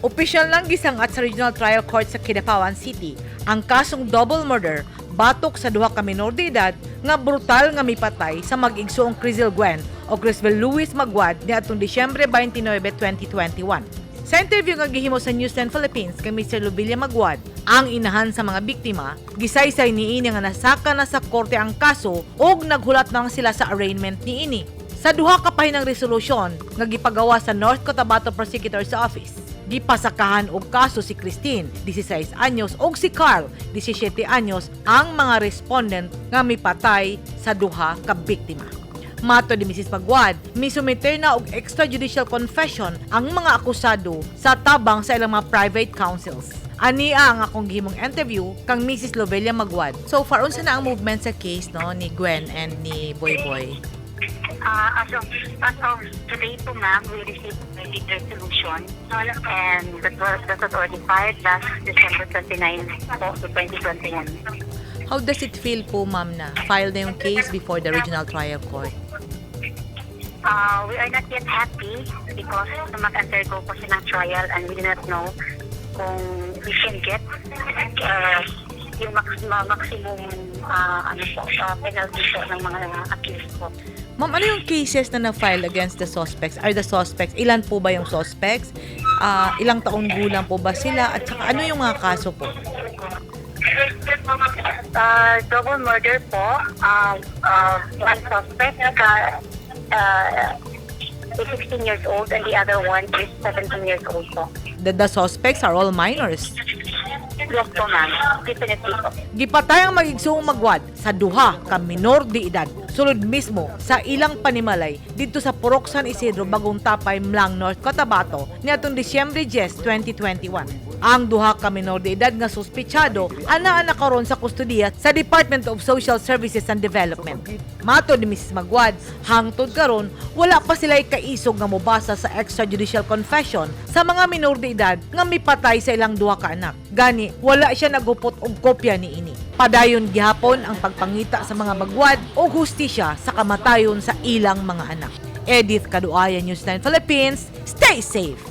Opisyal nang gisangat sa Regional Trial Court sa Kidapawan City ang kasong double murder batok sa duha ka minor de edad nga brutal nga mipatay sa mag-igsuong Crizel Gwen o Crisvel Luis Magwad niadtong Disyembre 29, 2021. Sa interview nga gihimo sa News 10 Philippines kay Mr. Lubilla Magwad, ang inahan sa mga biktima, gisaysay niini nga nasaka na sa korte ang kaso ug naghulat na lang sila sa arraignment niini. Sa duha ka pahinang resolusyon nga gipagawa sa North Cotabato Prosecutor's Office, gipasakahan og kaso si Christine, 16 anyos, ug si Carl, 17 anyos, ang mga respondent nga mipatay sa duha ka biktima. Matod ni Mrs. Magwad, misumiter na og extrajudicial confession ang mga akusado sa tabang sa ilang mga private counsels. Ania ang akong gihimong interview kang Mrs. Lovelia Magwad. So far, unsa na ang movement sa case, no, ni Gwen and ni Boy Boy? As of today po, ma'am, we received the lead resolution and that was already filed last December 29 po, to 2021. How does it feel po, ma'am, na file na yung case before the regional trial court? We are not yet happy because mag-undergo po siya ng trial and we do not know kung we can get yung maximum ano po, penalty po ng mga accused po. Ma'am, ano yung cases na na-file against the suspects? Are the suspects, ilan po ba yung suspects? Ah, ilang taon gulang po ba sila? At saka ano yung mga kaso po? Double murder po. One suspect is 16 years old and the other one is 17 years old po. The suspects are all minors. Yes po, ma'am. Definitely po. Gipatay ang mag-igsuong Magwad sa duha ka minor de edad sulod mismo sa ilang panimalay didto sa Purok San Isidro, Bagong Tapay, M'lang, North Cotabato niadtong Disyembre 10, 2021. Ang duha ka minor de edad nga suspetsado anaa na karon sa kustodiya sa Department of Social Services and Development. Matod ni Mrs. Magwad, hangtod karon wala pa sila kaisog nga mobasa sa extrajudicial confession sa mga minor de edad nga mipatay sa ilang duha ka anak. Gani, wala siya nagupot og kopya niini. Padayon gihapon ang pagpangita sa mga Magwad og hustisya sa kamatayon sa ilang mga anak. Edith Kaduaya, News 9 Philippines. Stay safe!